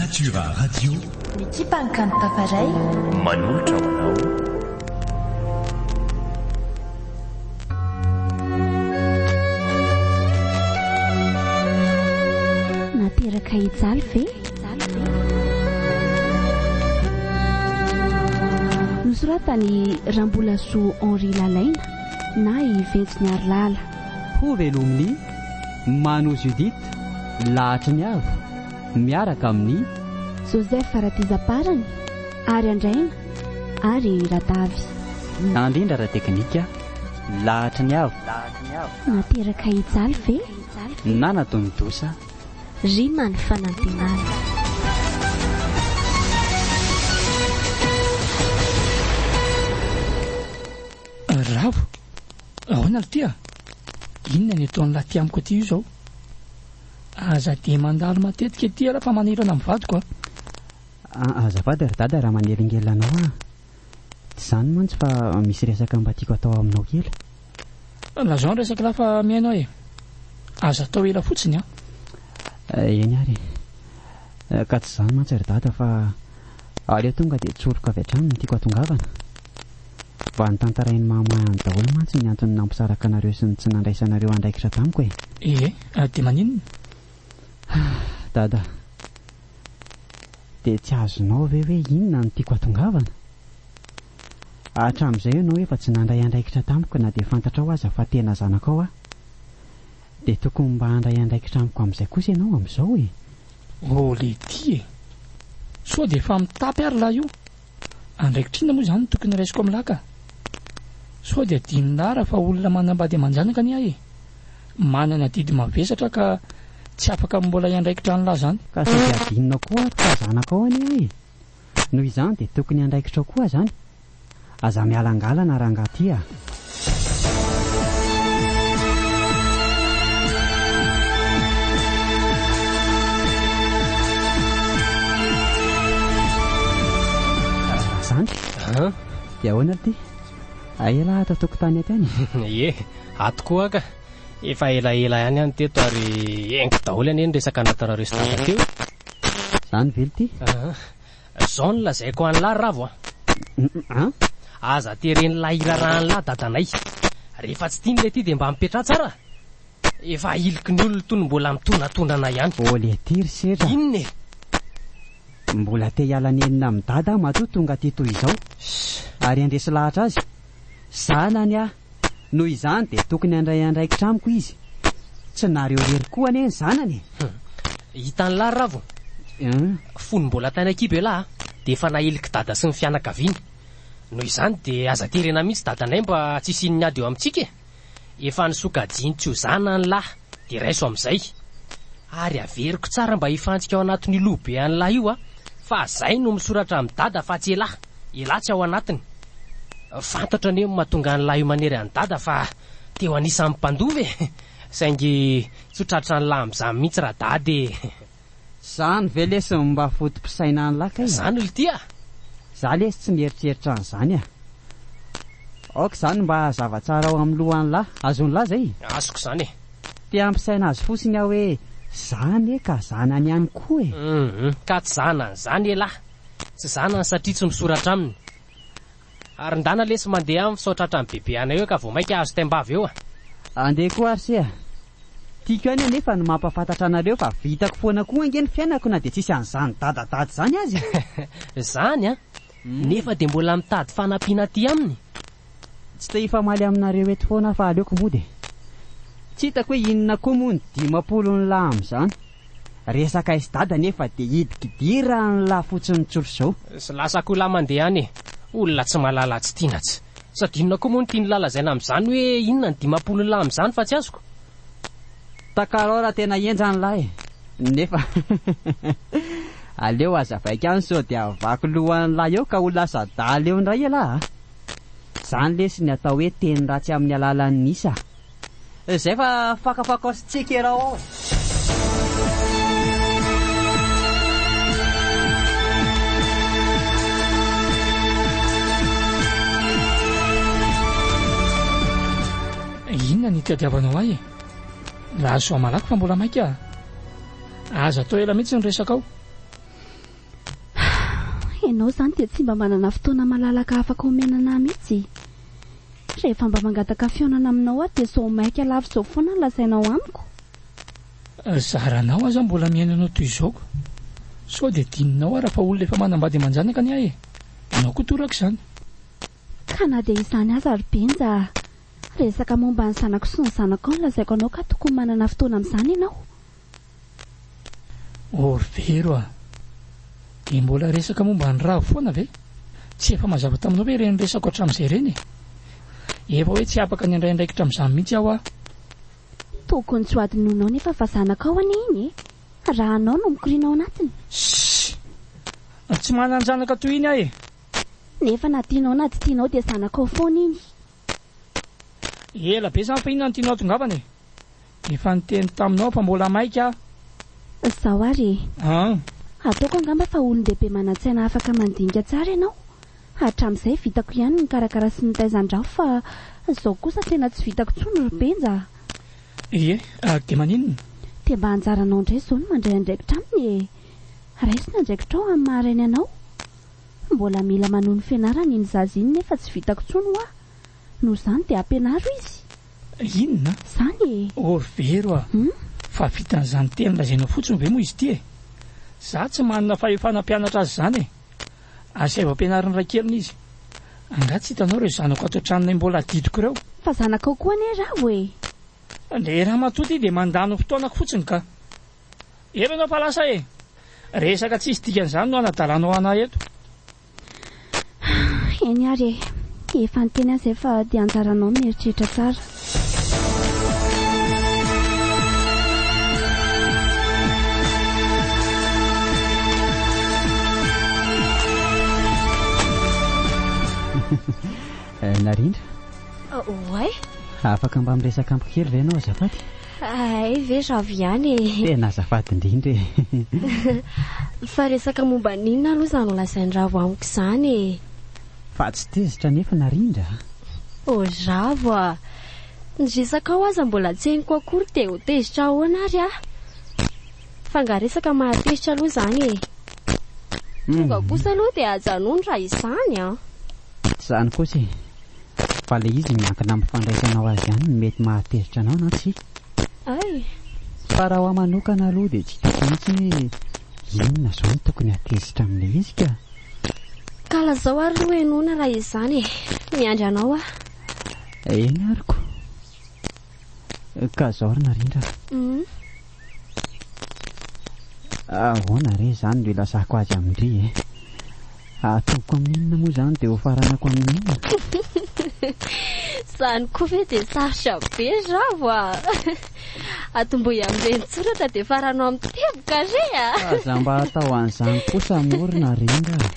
Natura Radio. Ny ekipan'ny Kanto Tafaray. Manolotra ho anao. Nateraka hijaly ve? Nosoratan'i Rambolasoa Henri Lalaina na i Ventsy Niarilala. Ho velomin'i Mano Judith, Lahatry ny Avo, miaraka amin'i. Joseph Ratizaparany, Ary Andraina ary Radavy. Nandrindra ara-teknika, Lahatry ny Avo. Nateraka hijaly ve? Nanatontosa. Rima ny fanantenana. Ravo, ahoana ry ty a? Inona ny ataon'lah aty amiko aty io izao? Aza dia mandalo matetika ety ialahy fa manahirana ny vadiko a! Azafady ry dada raha manelingelina anao aho. Tsy izany mantsy fa misy resaka mba tiako atao aminao kely. Lazao ny resak'lah fa mihaino aho e! Aza atao ela fotsiny an! Eny ary e! Ka tsy izany mantsy ry dada fa aleo tonga dia tsoriko avy hatrany ny tiako hatongavana. Mba notantarain'i mama any daholo mantsy ny antony nampisaraka anareo sy ny tsy nandraisanareo andraikitra tamiko e! Ie, dia maninona? Dada, dia tsy azonao ve hoe inona no tiako hatongavana? Hatramin'izay ianao efa tsy nandray andraikitra tamiko na dia fantatrao aza fa tena zanakao aho. Dia tokony mba handray andraikitra amiko amin'izay kosa ianao amin'izao e! Oh letia e! Sao dia efa mitapy ary lahy io? Andraikitra inona moa izany no tokony raisiko amin'lah ka? Sao dia adinon'lah raha fa olona manambady aman-janaka anie aho e! Manana adidy mavesatra aho ka tsy afaka mbola hiandraikitra an'lah izany. Ka sao dia adinonao koa ary fa zanakao anie aho e! Noho izany dia tokony andraikitrao koa izany. Aza mialangalana rangaha ty a! Zandry, dia ahoana ry ty? Hay elah ato an-tokotany ato ihany e? Ie, ato koa ka. Efa elaela ihany aho no teto ary henoko daholo anie ny resaka nataonareo sy dada teo e. Zany ve lty? Zao no lazaiko an'lah Ravo a! An? Aza teren'lah hirarahan'lah dadanay. Rehefa tsy tiany lety dia mba mipetraha tsara. Efa ahiliky ny olona itony mbola mitonatonana ihany. Ô lety ry seza. Inona e? Mbola te hiala nenina amin'i dada aho matoa tonga aty toy izao. Ary handresy lahatra azy. Zanany aho. Noho izany dia tokony handray andraikitra amiko izy. Tsy nareo irery koa anie ny zanany e! Hum. Hitan'lah ry Ravo? Hum. Fony mbola tany an-kibo elah dia efa nahilik'i dada sy ny fianakaviany. Noho izany dia aza terena mihitsy dadanay mba tsy hisian'ny ady eo amintsika e! Efa nosokajiany tsy ho zanany lah dia raiso amin'izay. Ary averiko tsara mba hifantsika ao anatin'io loha be an'lah io a! Fa zay no misoratra amin'i dada fa tsy elah. Elah tsy ao anatiny. Fantatro anie ny mahatonga an'lah io manery an'i dada fa te ho anisan'ny mpandova e! Saingy tsy ho tratran'lah amin'izany mihitsy ra-dada e! Zany ve lesy no mba foto-pisainan'lah kay? Zany lty a! Za lesy tsy mieritreritra an'izany a! Aoka izany mba hazava tsara ao amin'ny lohan'lah. Azon'lah zay? Azoko izany e! Te hampisaina azy fotsiny aho hoe za anie ka zanany ihany koa e! Hum, ka tsy zanany izany elah! Tsy zanany satria tsy misoratra aminy. Ary ndana lesy mandeha any sao tratran'i bebe anay eo ka vao maika azo taimbava eo a! Andeha koa ary se a! Tiako ihany anefa ny mampahafantatra anareo fa vitako foana koa ange ny fiainako na dia tsisy an'izany dadadada izany aza e! Zany an! Nefa dia mbola mitady fanampiana aty aminy? Tsy te hifamaly aminareo eto foana aho fa aleoko mody e! Tsy hitako hoe inona koa moa ny 50 ny lahy amin'izany. Resaka aizy dada nefa dia hidikidiran'lah fotsiny tsotra izao. Sy lasa koa lah mandeha any e! Olona tsy mahalala tsy tiana tsy. Sady inona koa moa no tian'lah lazaina amin'izany hoe inona ny 50 n'lah amin'izany fa tsy azoko? Takarao raha tena henjana lah e! Nefa aleo hazavaiko ihany sao dia havaky lohan'lah eo ka ho lasa adala eo indray elah a! Zany lesy ny atao hoe teny ratsy amin'ny alalan'ny isa a! Zay fa fakafakao sy tsikerao ao e! Inona ny itadiavanao ahy e? Lazao malaky fa mbola maika a! Aza atao ela mihitsy ny resakao. Ianao izany dia tsy mba manana fotoana malalaka afaka omena anà mihitsy. Rehefa mba mangataka fihaonana aminao aho dia izao maika lava izao foana no lazainao amiko. Zaranao aza mbola mihaino anao toy izao ko. Sao dia adinonao ara fa olona efa manambady aman-janaka anie aho e. Ianao koa toraka izany. Ka na dia izany aza ry Benja a! Resaka momba ny zanako sy ny zanakao no lazaiko anao ka tokony manana fotoana amin'izany ianao. Oh ry Vero a! Dia mbola resaka momba ny Ravo foana ve? Tsy efa mazava taminao ve ireny resako hatramin'izay ireny e? Efa hoe tsy afaka ny handray andraikitra amin'izany mihitsy aho a! Tokony tsy ho adinoinao nefa fa zanakao anie iny e! Raha anao no mikoriana ao anatiny. Ssss! Tsy manan-janaka toy iny aho e! Nefa na tianao na tsy tianao dia zanakao foana iny. Ela be izany fa inona no tianao hatongavana e? Efa niteny taminao fa mbola maika aho. Izao ary e. An. Ataoko angamba fa olon-dehibe manan-tsaina afaka mandinika tsara ianao. Hatramin'izay vitako ihany ny nikarakara sy nitaiza an-dRafo fa izao kosa tena tsy vitako intsony ry Benja a. Ie, dia maninona? Dia mba anjaranao indray izao no mandray andraikitra aminy e. Raiso ny andraikitrao amin'ny maha rainy anao. Mbola mila manohy ny fianarany iny zaza iny nefa tsy vitako intsony hoa. Noho izany dia ampianaro izy. Inona? Izany e! Oh ry Vero a! Fa vitan'izany teny lazainao fotsiny ve moa izy ity e? Za tsy manana fahefana hampianatra azy izany e! Asaivo ampianarin'ny raikeliny izy. Angaha tsy hitanao ireo zanako ato an-tranonay mbola adidiko ireo? Fa zanakao koa anie Ravo e! Le ramatoa ity dia mandany ny fotoanako fotsiny ka! Ela ianao fa lasa e! Resaka tsisy dikany izany no anadalanao anah eto. Eny ary e! Efa niteny aho izay fa dia anjaranao ny mieritreritra tsara. Narindra? Oay! Afaka mba miresaka amiko kely ve ianao azafady? Hay ve ravo ihany e! Tena azafady indrindra e! Fa resaka momba ny inona aloha izany holazain'i Ravo amiko izany e? Fa tsy tezitra anefa Narindra a! Oh Ravo a! Ny resakao aza mbola tsy henoko akory dia ho tezitra ahoana ary aho? Fa angaha resaka mahatezitra aloha izany e! Tonga kosa aloha dia ajanony raha izany an! Tsy izany kosa e! Fa ilay izy miankina amin'ny fandraisanao azy ihany no mety mahatezitra anao na tsia. Ay! Fa raha ho ahy manokana aloha dia tsy hitako mihitsy hoe inona izao no tokony hahatezitra amin'ilay izy ka! Ka lazao ary aloha henoina raha izany e! Miandry anao aho. Eny ary ko! Ka zao ry Narindra a! Ahoana re izany no ilazako azy amin-dry e? Atomboko amin'inona moa izany dia hofaranako amin'inona? Izany koa ve dia sarotra be ry Ravo a! Atombohy amin'ireny tsoratra dia farano amin'ny teboka re a! Aza mba atao an'izany kosa moa ry Narindra a!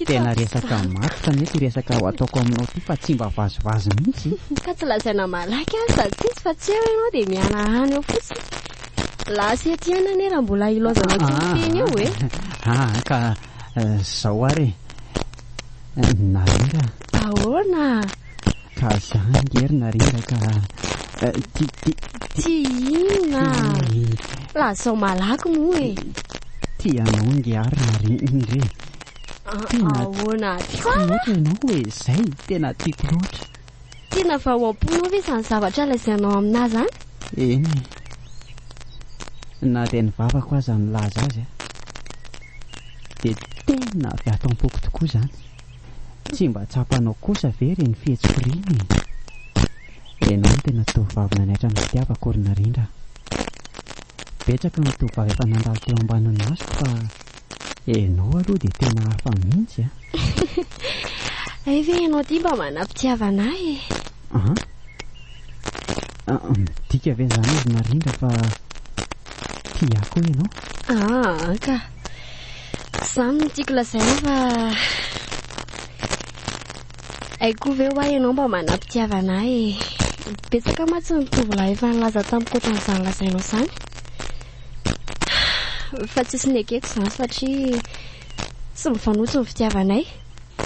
Tena resaka matotra anie ity resaka ho ataoko aminao ity fa tsy mba vazivazy mihitsy. Ka tsy lazaina malaky aho sady tsisy fa tsy eo ianao dia mihanahana eo fotsiny. Lasa eto ihany anie raha mbola ilaozanao tsy miteny eo e. Ah, ka zao ary e. Narindra. Ahoana? Ka za ange ry Narindra ka ti ti Ti inona? Lazao malaky moa e. Tia anao ange aho ry Narindra e. Tena Ahoana tiako tsara? loatra ianao e, zay, tena tiako loatra. Tena avy ao am-ponao ve izany zavatra lazainao aminà izany? Eny e. Na dia ny vavako aza nilaza azy a. Dia tena avy ato am-poko tokoa izany. Tsy mba tsapanao kosa ve ireny fihetsiko ireny e? Ianao no tena tovovavy nanaitra ny fitiavako ry Narindra a. Betsaka ny tovovavy efa nandalo teo ambanin'ny masoko fa ianao aloha dia tena hafa mihitsy a. Hay ve ianao ity mba manam-pitiavana ahy e? An? Midika ve izany ry Narindra fa tia ahy koa ianao? Aa ka. Tsy izany no tiako lazaina fa hay koa ve hoa ianao mba manam-pitiavana ahy e? Betsaka mantsy ny tovolahy efa nilaza tamiko ohatran'izany lazainao izany. Fa tsisy nekeko izany satria tsy mifanojo ny fitiavanay.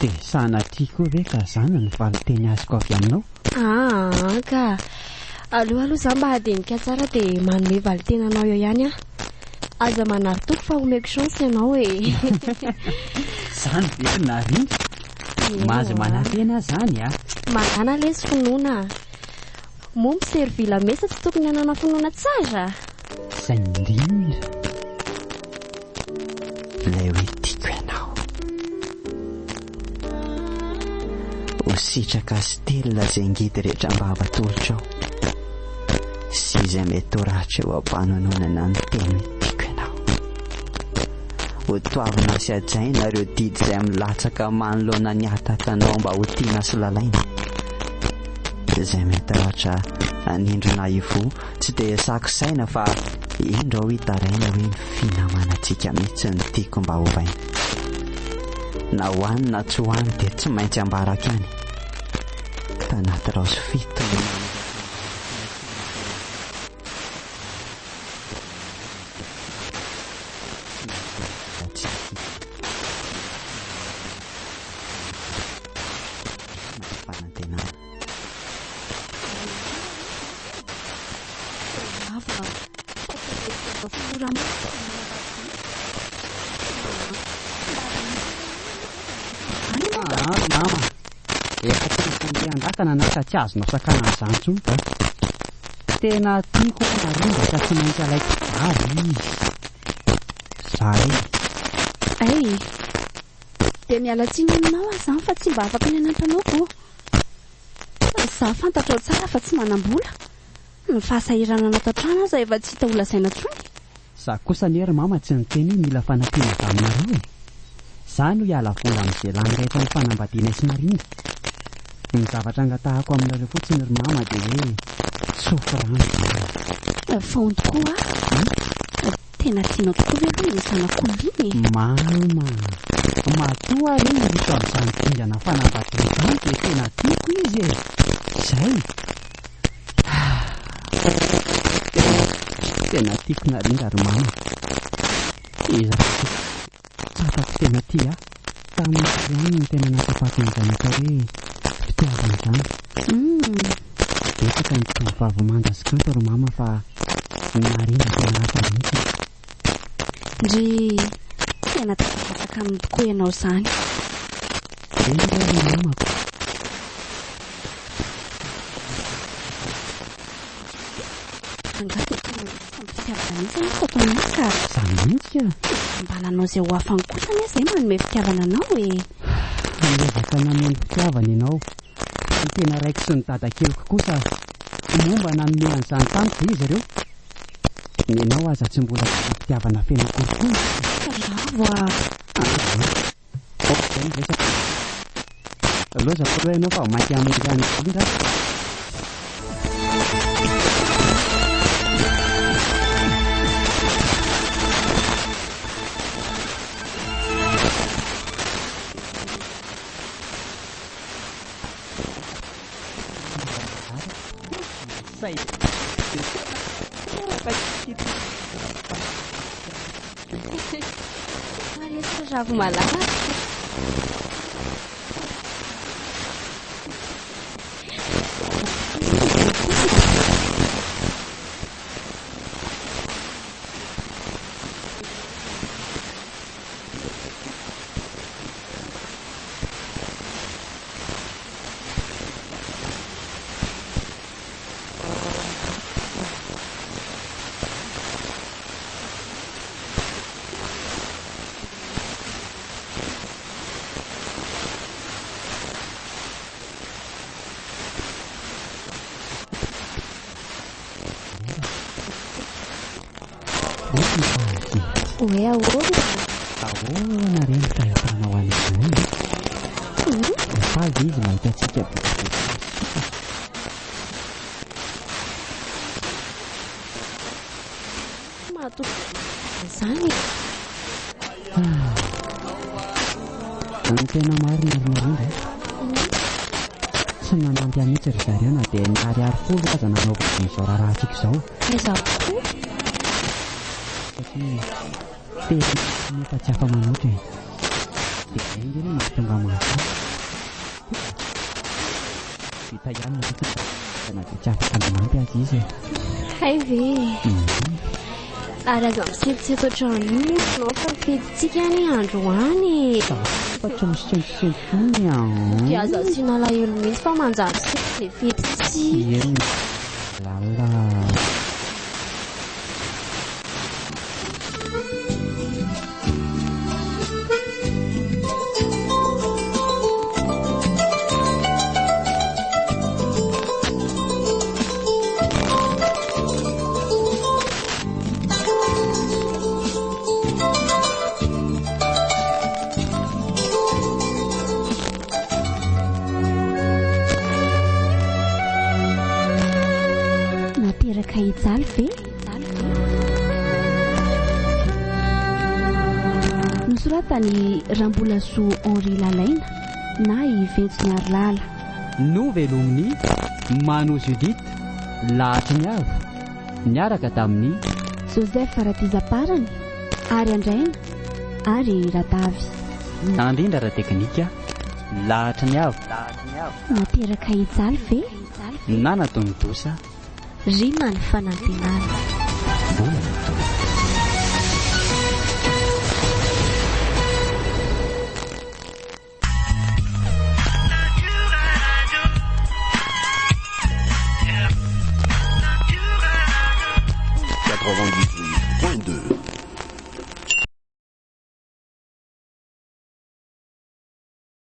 Dia sanatria koa ve ka izany no valin-teny azoko avy aminao? Aa ka. Aleo aloha za mba hadinika tsara dia manome valin-teny anao eo ihany aho. Aza manary toky fa omeko chance ianao e. Izany ve ry Narindra? Mahazo manantena aho izany a! Manana lesy finoana a! Moa mi-servir la messe tsy tokony hanana finoana tsara? Izay indrindra. Ilay hoe tiako ianao. Ho sitraka sy telina izay ngidy rehetra am-bava atolotrao. Sy izay mety ho ratra eo am-panononana ny teny hoe tiako ianao. Ho toavina sy hajaina ireo didy izay milatsaka manoloana ny hatakanao mba ho tiana sy lalaina. Izay mety ratra hanindrona ivoho tsy dia esako saina fa indro aho hitaraina hoe ny finamanantsika mihitsy no tiako mba hovaina. Na ho any na tsy ho any dia tsy maintsy ambarako ihany. Tanaty raozy fito no Fanantenana. Ah, mama. Efa tsy misy andakana na ka tsy azonao sakanana izany intsony ka. Tena tiako narindra ka tsy maintsy alaiko vavy izy. Zay. Ay. Dia miala tsiny aminao aho izany fa tsy mba afaka ny hanampy anao ko. Izaho fantatrao tsara fa tsy manam-bola. Ny fahasahiranana ato an-trano aza efa tsy hita ho lazaina intsony. Za kosa anie ry mama tsy niteny hoe mila fanampiana avy aminareo e! Za no hiala vola amin'izay lany rehetra amin'ny fanambadianay sy Narindra. Ny zavatra angatahako aminareo fotsiny ry mama dia hoe tsofy rano izany. Faonty koa aho. Tena tianao tokoa ve aloha iny zanak'olona iny e? Mama a! Matoa ary miroso amin'izany dingana fanambadiana izany dia tena tiako izy e! Izay! Tena tiako narindra ry mama. Izy rahateo tsapako tena tia ahy. Tamin'ny ihany no tena nahatsapako an'izany atao hoe fitiavana izany. Betsaka ny tovovavy manja sy kanto ry mama fa ny narindra tena hafa mihitsy. Ndry, tena tafalatsaka aminy tokoa ianao izany. Eny re ry mamako. Angaha dia tena misy fitiavana mihitsy anie tato aminay ka. Izany mihitsy ka. Mba nanao izay ho afany kosa anie izay manome fitiavana anao e. Niezaka naneho ny fitiavana ianao. Ny tena raiko sy ny dadakeliko kosa moa mba nanome an'izany tamiko ve izy ireo? Nenao aza tsy mbola tena fitiavana feno akory koa e! Bravo a! Aoka izay ny resaka. Loza aloha ianao fa mainka hamonjy an'i Indra aho. Ravimalala. Hoe ahoana? Ahoana re ny fahitanao an'izany e? Faly izy mahita antsika betsabetsaka. Mahatonga izany e. Ny tena marina ry Narindra e. Tsy nanampy ahy mihitsy ry zareo na dia ny ariary folo aza nanaovana an'izao raharahantsika izao. Aiza koa? Satria tena nefa tsy afa-manoatra e. Dia izay ange no mahatonga mahafaty. Vita ihany ny resaka na dia tsy afaka nanampy aza izy e. Hay ve e. Ary aza misentosento ohatran'io moa ianao fa ny fetintsika anie androany e. Fa tsy misentosento intsony aho. Dia aza asiana alahelo mihitsy fa manjary sento ilay fetintsika. Eny lalina. Nateraka hijaly ve? Nosoratan'i Rambolasoa Henri Lalaina na i Ventsy Narilala. Novelomin'i Mano Judith Lahatry ny Avo niaraka tamin'i. Joseph Ratizaparany, ary Andraina ary Radavy. Nandrindra ara-teknika Lahatry ny Avo. Nateraka hijaly ve? Nanatontosa. Rima ny fanantenana. Mbola mitohy.